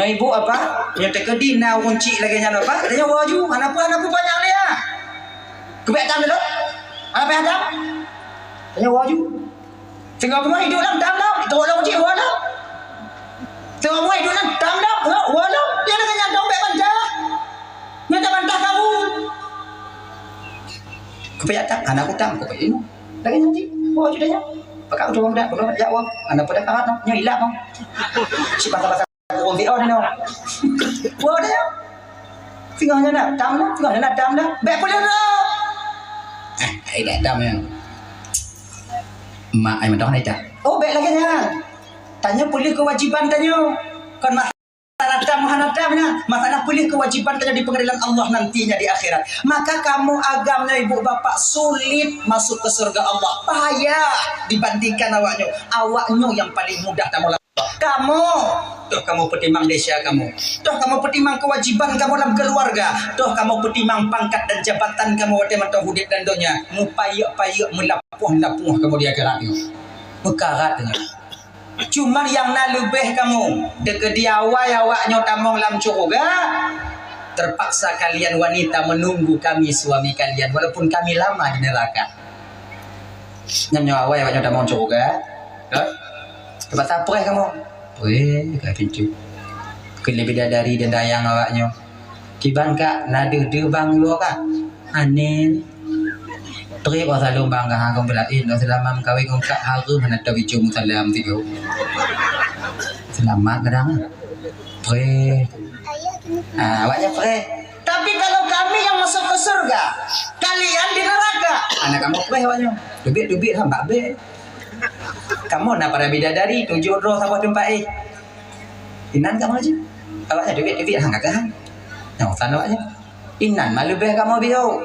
Nyoe ibu apa? Nyoe teukeudi na ureueng chik lagèe nyan apa? Tanyoe woe ju, hana peue, hana peue panyang lé ah. Keubiet tam lé. Hana payah tam. Tanyoe woe ju. Singoh beungoh iduek lam tam lam, tolong cit woe lam. Singoh beungoh iduek lam tam lam, woe lam. Dia lagèe nyan dong bèk bantah. Nyoe tabantah kamu. Keubiet tam, hana kutam, keubiet inoe. Lagèe nyan cit, woe ju tanyoe. Pakak tu wang dak, pakak jak wang. Hana pada karat, nyoe ilap, bang. Cit basa-basa. Ureueng Fir'aun nyoe. Woe dah. Singoh nyan dah, tam dah, singoh nyan dah, tam dah. Bèk peuleueh. Eh, ai dah tam nyan. Mak ai mantong hai dah. Oh, bèk lagèe nyan. Tanyoe peuleueh keuwajéban tanyoe. Kon masalah tam hana tam. Masalah peuleueh kewajiban tanyoe di pengadilan Allah nantinya di akhirat. Maka kamoe agam nyoe ibu bapak sulit masuk ke surga Allah. Payah dibandingkan awak nyoe. Awak nyoe nyang paling mudah tamoe lam Allah. Kamoe, toh kamoe peutimang desya kamoe. Toh kamoe peutimang kewajiban kamoe lam keluarga. Toh kamoe peutimang pangkat dan jabatan kamoe watée mantong udeb dan donya. Mupayek-payek, meulapoh-lapoh kamoe di akhirat nyoe. Meukarat nyoe. Cuman nyang na leubeh kamoe, dikeudi awai awak nyoe tamong lam syeuruga, terpaksa kalian wanita menunggu kami suami kalian, walaupun kami lama di neraka. Nyan nyoe awai awak nyoe tamong syeuruga, eh? Terpaksa preh kamoe. Preh ka pintoe. Keu lé bidadari dan dayang awak nyoe. Kiban ka na deuh-deuh bang nyoe ka. Aneh. Trép oh saleuem bang ka hangkong beulaén, oh seulama meukawen ngon kak hareuem hana teubicu musalam tigo. Selamat kadang. Preh. Ah, awaknya preh. Tapi kalau kami yang masuk ke surga, kalian di neraka. Anak kamu preh awaknya. Teubiet-teubiet hamba beh. Kamu na para bidadari, tujuh droe saboh teumpat eh. Inan kamu aja. Awaknya teubiet-teubiet hang kakak hang. Nyang usan awaknya. Inan mah leubeh kamoe biôh.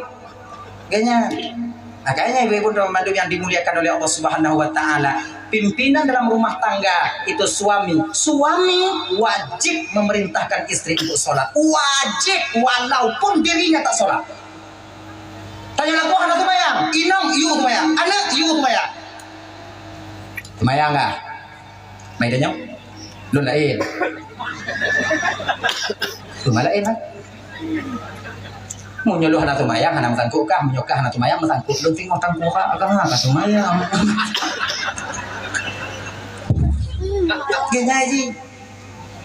Ganya. Makanya ibu-ibu dan mandum yang dimuliakan oleh Allah Subhanahu wa taala, pimpinan dalam rumah tangga itu suami. Suami wajib memerintahkan istri untuk sholat. Wajib, walaupun dirinya tak sholat. Tanyoe lakoe hana seumayang, inong yue seumayang, aneuk yue seumayang. Seumayang kah? Mai tanyoe. Lôn laén. Teuma laén lah. Meunyoe lôn hana seumayang, hana meusangkot kah? Meunyoe kah hana seumayang, meusangkot lôn singoh tangkurak kah hana seumayang. Geunyai jih.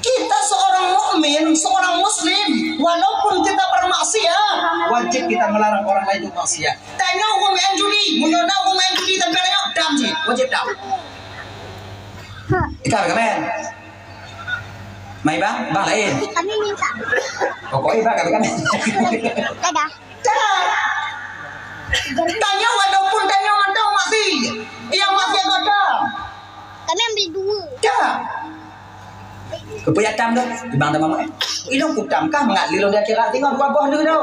Kita seorang mukmin, seorang muslim, walaupun kita bermaksiat, wajib kita melarang orang lain untuk maksiat. Tanyoe ureueng main judi, meunyoe na ureueng main judi sampai tanyoe, dam jih, wajib dam. Ikan ka main. Mai bang, bang lain. Kami minta. Pokoknya bang kami kan. Dadah. Dah. Tanyoe walaupun tanyoe mantong maksiat, yang maksiat godam. Kami ambil dua. Dah. Keupeue jak tam tu? Ibang dah mamak. Ilong kutam kah mangat lilong di akhirat tengok dua boh leuh tu.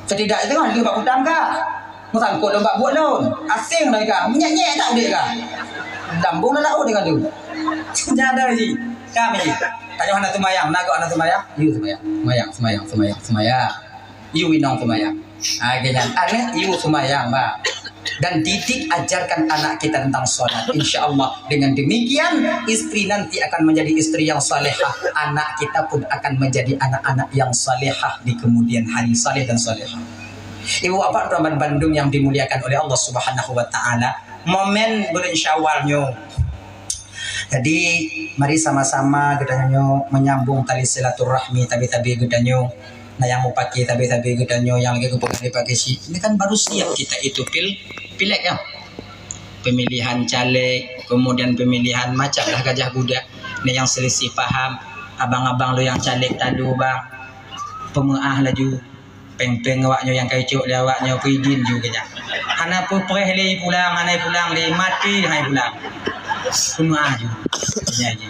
Setidak tengok leuh bak kutam kah. Meusangkot lom bak buet lôn. Asing dah kah. Menyek-nyek tak dek kah. Lambung dah laut dengan tu. Senjata ji. Kami. Tanyoe hana seumayang. Nak kok hana seumayang? Yu seumayang. Seumayang, seumayang, seumayang, seumayang. Yu inong seumayang. Ha, keu nyan. Aneuk yu seumayang, bah. Dan didik ajarkan anak kita tentang sholat. Insya Allah, dengan demikian, istri nanti akan menjadi istri yang salehah. Anak kita pun akan menjadi anak-anak yang salehah di kemudian hari. Saleh dan salehah. Ibu bapak teman bandum yang dimuliakan oleh Allah Subhanahu wa taala. Momen bulan Syawal nyoe. Jadi, mari sama-sama geutanyoe menyambung tali silaturahmi tabi-tabi geutanyoe. Na nyang mupake tabi-tabi geutanyoe nyang lagèe geupeugah lé Pak Geuchik. Ini kan baru siap kita itu pil-, pileg ya. Pemilihan caleg, kemudian pemilihan macam lah gajah guda. Ni nyang selisih paham, abang-abang lôn nyang caleg talu bang. Pemeu'ah laju. Péng-péng awak nyoe nyang ka icok lé awak nyoe peuidin ju keu nyan. Hana peupreh lé pulang, hana pulang lé, maté hai pulang. Peunoh ju. Nyan ji.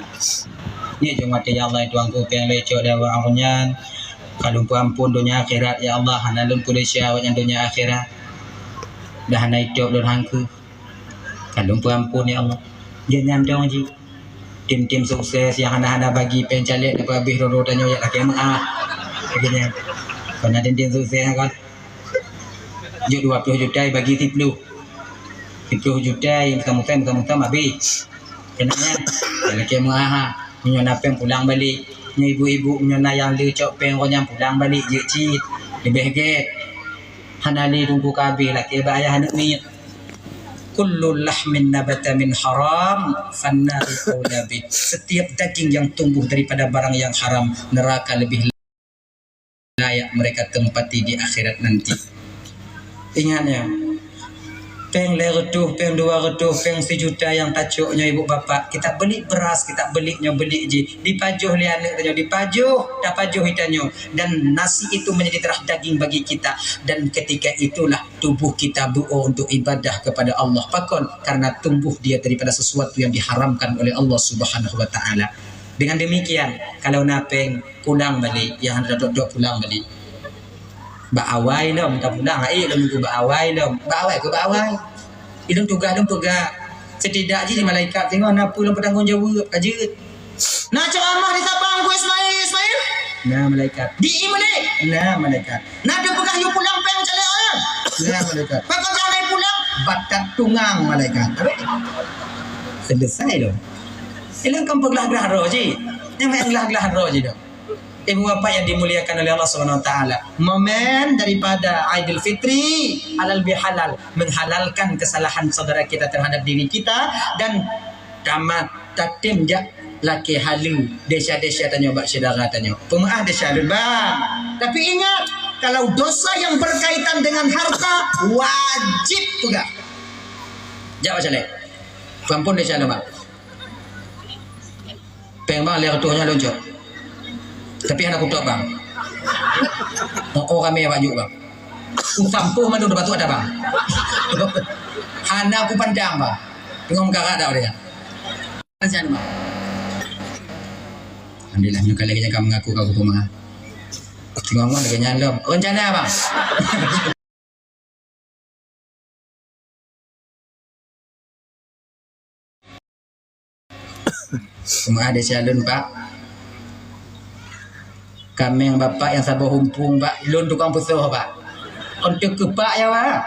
Nyoe ju maté ya Allah, tuangku péng lé icok lé awak nyan. Ka lôn peuampon donya akhirat ya Allah, hana lôn peuleueh awak nyan donya akhirat. Dah hana itôb lôn hangkeu. Ka lôn peuampon ya Allah. Jeuet nyandong ji. Tim-tim sukses nyang hana-hana bagi péng caleg, na peuhabéh roro tanyoe jak lakèe meu'ah. Lagèe nyan. Kon na tim-tim sukses kon. Jeuet dua ploh juta bagi siploh. Siploh juta meutam-meutam, meutam-meutam habéh. Keunan nyan. Jak lakèe meu'ah. Meunyoe na péng pulang balek. Nyoe ibu-ibu meunyoe na nyang le cok péng roh nyan pulang balek jeuet cit. Leubeh gèt. Hana lé teungku ka habéh lakèe bak ayah aneuk miet. Kullu lahmin nabata min haram, fannaru aula bih. Setiap daging yang tumbuh daripada barang yang haram, neraka lebih layak mereka tempati di akhirat nanti. Ingat ya, péng lhèe reutôh, péng dua reutôh, péng sijuta nyang tacok nyoe ibu bapak, kita beli beras, kita beli nyoe, beli jih, dipajoh lé aneuk tanyoe, dipajoh, tapajoh itanyoe, dan nasi itu menjadi darah daging bagi kita, dan ketika itulah tubuh kita beuo untuk ibadah kepada Allah. Pakon? Karena tumbuh dia daripada sesuatu yang diharamkan oleh Allah Subhanahu wa Ta'ala. Dengan demikian, kalau na péng, pulang balik, nyang hana tok-tok pulang balik. Bak awai lom, ka pulang, hai lom, bak awai lom. Bak awai keu bak awai. Ilôn tugaih, lôn peugah. Setidak jih malaikat tengok na peue lôn peutanggong jaweueb, ka jeuet. Na ceramah di Sabang, Teungku Ismail, Ismail? Na malaikat. Di Imlek? Na malaikat. Na teupeugah yue pulang péng calek nyan? Na malaikat. Pakon jangai pulang? Batat tungang malaikat. Habis? Selesai lom. Ilôn kan peuglah-glah droe jih. Nyang glah-glah droe jih dong. Ibu bapak yang dimuliakan oleh Allah Subhanahu Wa Taala, momen daripada Aidil Fitri halal bihalal, menghalalkan kesalahan saudara kita terhadap diri kita dan tamat tatem jak lakée haleue desya-desya tanyoe bak syedara tanyoe. Peumeu'ah desya lôn, bang. Tapi ingat, kalau dosa yang berkaitan dengan harta, wajib peugah. Jak bak syedara. Peuampôn desya lôn, bang. Péng bang, lhèe reutôh nyan lôn cok. Tapi hana kutok bang. Oh, oh, ramé baju bang. Kusampôh mandum batu ada bang. Hana kupandang bang. Tengok muka rak dak dia. Macam mana bang? Alhamdulillah, nyoe kali ka mengaku ka kupeumaaf. Tengok lagèe nyan lom. Rencana bang. Peumeu'ah desya lôn, Pak. Kaméng bapak nyang saboh umpung, Pak. Lôn tukang peusoh, Pak. Kon teuh keu Pak ya, Pak.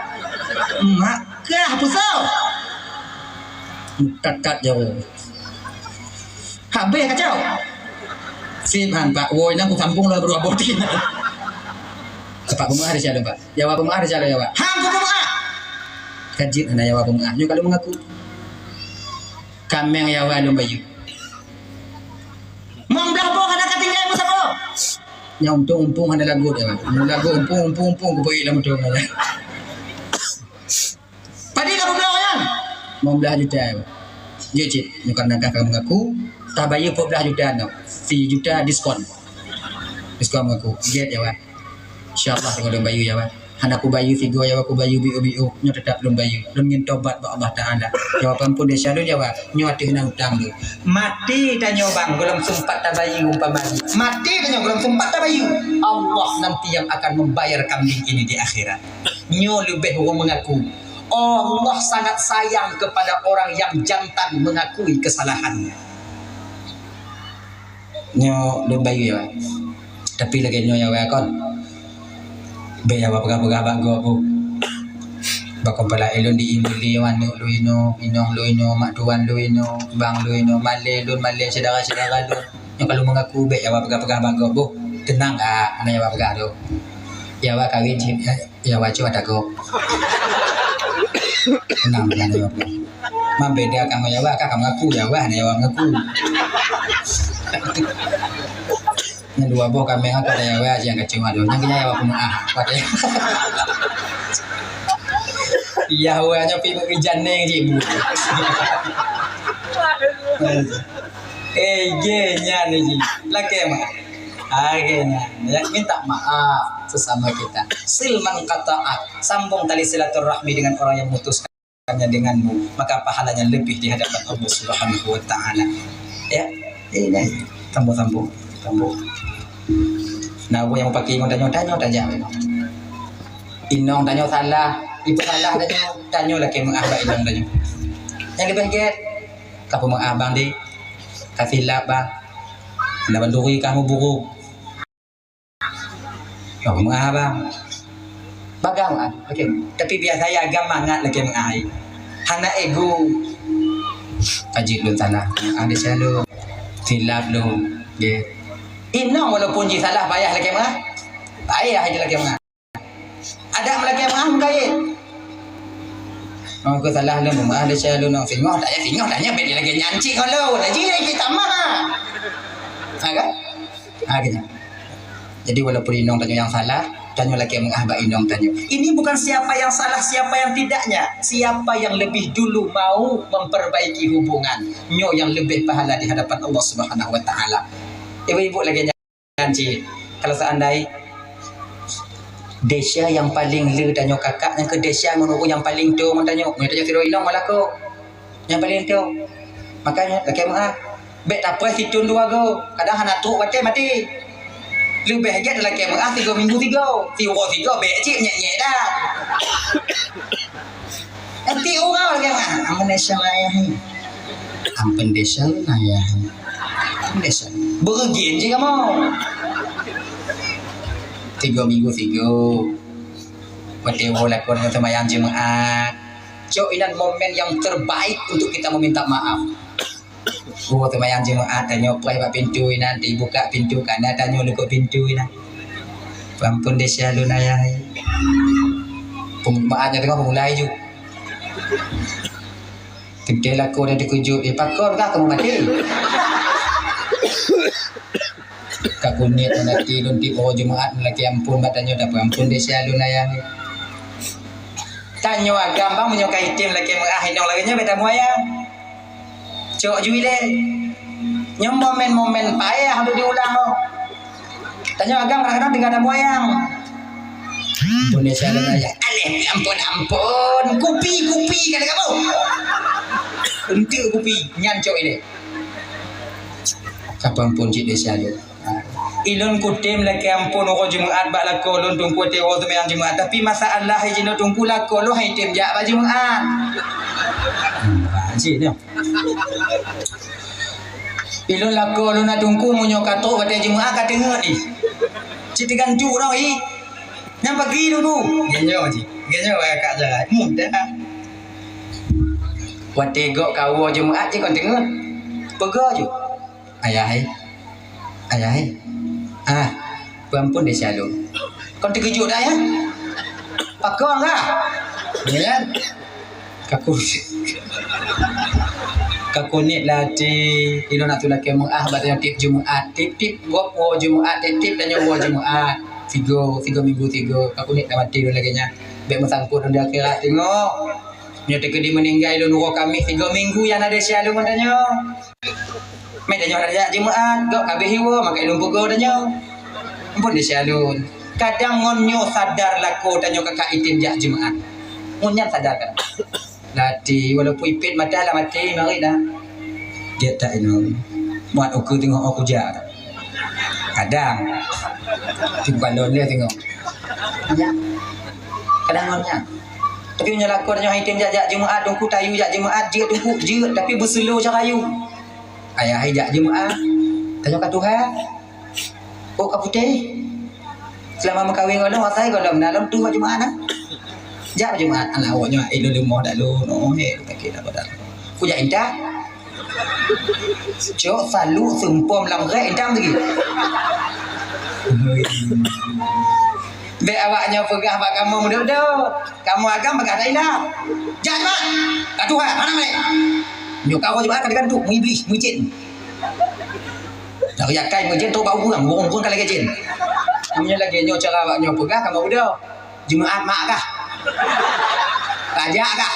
Mak kah peusoh. Kat-kat jauh. Habéh kacau. Sip han, Pak. Woi, nang kusambung lah berdua boti. Pak, peumeu'ah desya lôn, Pak. Yawa peumeu'ah desya lôn, yawa. Hang peumeu'ah. Ka jeuet hana yawa peumeu'ah. Nyoe ka lôn mengaku. Kaméng yawa lôn bayeue. Limong blah boh hana ka tinggai meusaboh. Nyang untông umpung hana lagot yawa. Nyang lagot umpung, umpung, umpung, kupeue lam untông yawa. Padum ka peubloe nyan? Limong blah juta. Jeuet cit, nyoe karena ka mengaku, tabayeue peuet blah juta nyoe. Sijuta diskon. Diskon mengaku. Jeuet ya, Wan. Insya Allah, teungoh lôn bayeue ya, Wan. Hana kubayeue sigoe ya, Wan, kubayeue biôh-biôh. Nyoe teutap lôn bayeue. Lôn ngieng tobat bak Allah Taala. Ya, Wan, peuampôn desya lôn ya, Wan. Nyoe ateueh na utang lôn. Maté tanyoe bang, gohlom seumpat tabayeue umpama jih. Maté tanyoe gohlom seumpat tabayeue. Allah nanti yang akan membayar kambing ini di akhirat. Nyoe leubeh ureueng mengaku. Allah sangat sayang kepada orang yang jantan mengakui kesalahannya. Nyoe lôn bayeue ya, Wan. Tapi lagèe nyoe ya, Wan, kon. Bèk ya, Wan, peugah-peugah bak gob, Bu. Bak kepala ilôn di ibu lé, Wan, aneuk lôn inoe, inong lôn inoe, mak tuan lôn inoe, bang lôn inoe, malèe lôn, malèe syedara-syedara lôn. Nyoe ka lôn mengaku, bèk ya, Wan, peugah-peugah bak gob, Bu. Teunang, ah, hana ya, Wan, peugah tu. Ya, Wan, kawin cit, eh. Ya, Wan, cuba takut. Tenang, tenang, ya, Wan. Mam beda kamoe ya, Wan, ka mengaku ya, Wan, ya, Wan, mengaku. Nyan dua boh kaméng aku ada ya, Wan, yang kacau ada. Nyan kena ya, Wan, peumeu'ah. Wan, ya. Ya, Wan, nyoe pi meuijan neng cik bu. Eh, ge nyan ni ji. Lakèe meu'ah. Ah, ge nyan. Ya, minta maaf sesama kita. Sil man qata'ak. Sambung tali silaturahmi dengan orang yang memutuskannya denganmu, maka pahalanya lebih di hadapan Allah Subhanahu wa Ta'ala. Ya, ini sambung-sambung, sambung. Nah, apa yang pakai inong tanyoe, tanyoe tajak. Inong tanyoe salah, ibu salah tanyoe, tanyoe lakèe meu'ah bak inong tanyoe. Nyang leubeh gèt, ka peumeu'ah bang di, ka silap bang, na banduri ka meuburuk. Ka peumeu'ah bang. Bagah meu'ah, oke. Tapi biasa ya agam mangat lakèe meu'ah. Hana ego. Ka jeuet lôn salah. Ada salah. Silap lôn. Gèt. Inong walaupun jih salah payah lakèe meu'ah. Payah jih lakèe meu'ah. Adak meulakèe meu'ah meukayen. Oh, keu salah lôn, meu'ah desya lôn, oh, singoh, tak payah singoh, tanya bèk lagèe nyan cit ngon lôn. Nah, jih lagèe tamah. Ha, kan? Ha, gitu. Jadi, walaupun inong tanyoe nyang salah, tanyoe lakèe meu'ah bak inong tanyoe. Ini bukan siapa yang salah, siapa yang tidaknya. Siapa yang lebih dulu mau memperbaiki hubungan, nyoe nyang leubeh pahala di hadapan Allah Subhanahu wa Ta'ala. Ibu-ibu lagèe nyan. Nyan cit, kalau seandai desya nyang paleng le tanyoe kakak, nyang keu desya ngon ureueng nyang paleng toe ngon tanyoe, ngon tanyoe sidroe inong malah ko nyang paleng toe. Makanya lakèe meu'ah. Bèk tapreh sithôn dua goe, kadang hana trôk watèe maté. Leubeh gèt lakèe meu'ah tiga minggu tiga, tiga tiga bèk cit nyèk-nyèk dah. Nanti orang lagi, "Ah, ampôn desya lôn ayah ni. Ampôn desya lôn ayah ni. Ampôn desya." Beureugi cit kamoe. Tiga minggu tiga. Watèe woe lakoe ngon seumayang Jumat. Cok, inan momen yang terbaik untuk kita meminta maaf. Oh, seumayang Jumat, tanyoe preh bak pintoe inan, dibuka pintoe, kana tanyoe likot pintoe inan. Ampôn desya lôn ayah. Peumaaf nyan teungoh peumulai ju. Teuntèe lakoe dan teukeujot, "Eh, pakon kah kamoe maté?" Ka keuneuk meunati lôn tiep uroe Jumat lakèe ampôn bak tanyoe, tapeuampôn desya lôn ayah. Tanyoe agam bang, meunyoe ka item lakèe meu'ah inong lagèe nyoe bèk tamuayang. Cok ju ilèe. Nyoe momen-momen payah untuk diulang. Tanyoe agam kadang-kadang tinggai tamuayang. Ampôn desya lôn ayah. Aléh, ampôn, ampôn. Kupi, kupi, kata kamoe. Eunteuk kupi, nyan cok ilèe. Ka peuampôn cit desya lôn. Ilôn kutem lakèe ampôn uroe Jumat bak lakoe lôn Teungku, watèe woe seumayang Jumat, tapi masalah jinoe Teungku, lakoe lôn han item jak bak Jumat. Hmm, ha, cit nyoe. Ilôn lakoe lôn na Teungku, meunyoe ka trôk watèe Jumat ka teungeut jih. Cit teugantung droe jih. Nyan pagi Teungku. Geuh nyoe jih. Geuh nyoe kakak jalan. Mudah. Watèe gok ka woe Jumat jih kon teungeut. Peugah ju. Ayah, eh. Ayah, eh. Ah, peuampôn desya lôn. Kon teukeujot dah, ya? Pakon kah? Ya kan? Ka ku-, ka keuneuk latih, ilôn atu lakèe meu'ah bak tanyoe tiep Jumat. Tiep-tiep gob woe Jumat, tiep-tiep tanyoe woe Jumat. Tiga, tiga minggu tiga. Ka keuneuk dah maté lôn lagèe nyan. Bèk meusangkot lôn di akhirat, teungoh. Nyoe teukeudi meuninggai lôn uroe Kamis, tiga minggu nyang na desya lôn ngon tanyoe. Meutanyoe jak Jumat, gok ka abéh hiwoe, maka lôn peugah tanyoe. Ampôn desya lôn. Kadang ngon nyoe sadar lakoe tanyoe ka ka item jak Jumat. Ngon nyan sadar kan. Latih, walaupun ipét mata lam até, marit dah. Gèt that inoe. Buat ukeue teungoh kujak. Kadang. Tiep balon dia tengok. Ya. Kadang ngon nyan. Tapi meunyoe lakoe tanyoe item jak, jak Jumat, Teungku, tayue jak Jumat, jeuet Teungku, jeuet, tapi beuseulo cara yue. Ayah hai jak Jumat. Tanyoe ka tuha. Oh, ka putéh. Seulama meukawen ngon lôn, asai gohlom na lôn tuha Jumat na. Jak Jumat, alah awak nyoe ilôn leumoh dak lôn. Oh, he, sakét dak dak. Kujak intat. Cok salu seumpom lam rek idam lagi. Bèk awak nyoe peugah bak kamoe meudok-dok. Kamoe agam peugah dak ilap. Jak mat. Ka tuha, hana meulék. Nyoe ka awak Jumat ka digantung, meuiblis, meujén. Dak yakai meujén trok bak ureueng, ureueng-ureueng ka lagèe jén. Meunyoe lagèe nyoe cara awak nyoe peugah, kamoe beudôh. Jumat mak kah? Raja kah?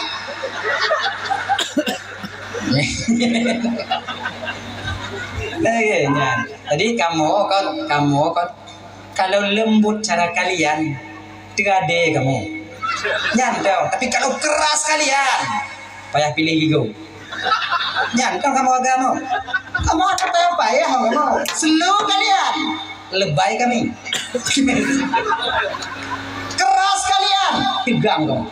Lagèe nyan. Jadi kamoe kon, kamoe kon, kalau lembut cara kalian, teuadé kamoe. Nyan teuh. Tapi kalau keras kalian, payah piléh gigoe. Nyan kan kamoe agama. Kamoe ada payah-payah kamoe. Slow kalian. Lebay kami. Keras kalian. Pegang kamoe.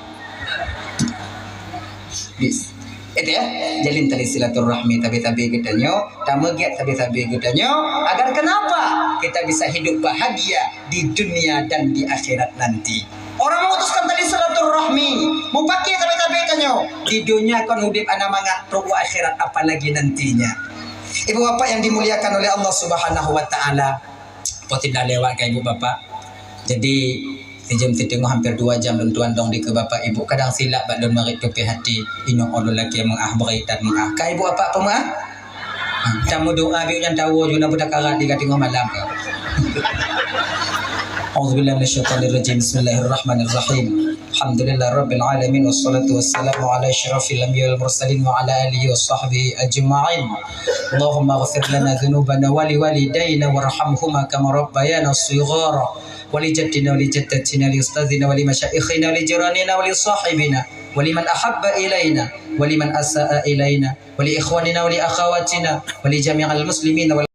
Bis. Itu ya, jalin tali silaturahmi tabi-tabi geutanyoe, tameugiat tabi-tabi geutanyoe, agar kenapa kita bisa hidup bahagia di dunia dan di akhirat nanti. Orang memutuskan tali silaturahmi, mupakè tabi-tabi tanyoe, di dunia kon udép hana mangat, trok u akhirat apalagi nantinya. Ibu bapak yang dimuliakan oleh Allah Subhanahu wa taala, poh teudah lewat ka ibu bapak. Jadi, sijeuem siteungoh hampir dua jam lôn tuan dong dikeue bapak ibu, kadang silap bak lôn marit tupéh hati, inong ulôn lakèe meu'ah, bri that meu'ah. Ka ibu bapak peumeu'ah? Tameudoa biôh nyan tawoe ju na beutakarat di ka teungoh malam ka. A'udzubillahi minasyaitonirrajim. Bismillahirrahmanirrahim. Alhamdulillahirabbil alamin, wassalatu wassalamu ala asyrafil anbiya wal mursalin wa ala alihi wa sahbihi ajma'in. Allahumma ighfir lana dzunubana wa liwalidaina warhamhuma kama rabbayana shighara. Wa li jaddina wa li jaddatina, li ustadzina wa li masyaikhina, wa li jiranina wa li sahibina. ولمن أحب إلينا ولمن أساء إلينا ولإخواننا ولأخواتنا ولجميع المسلمين وال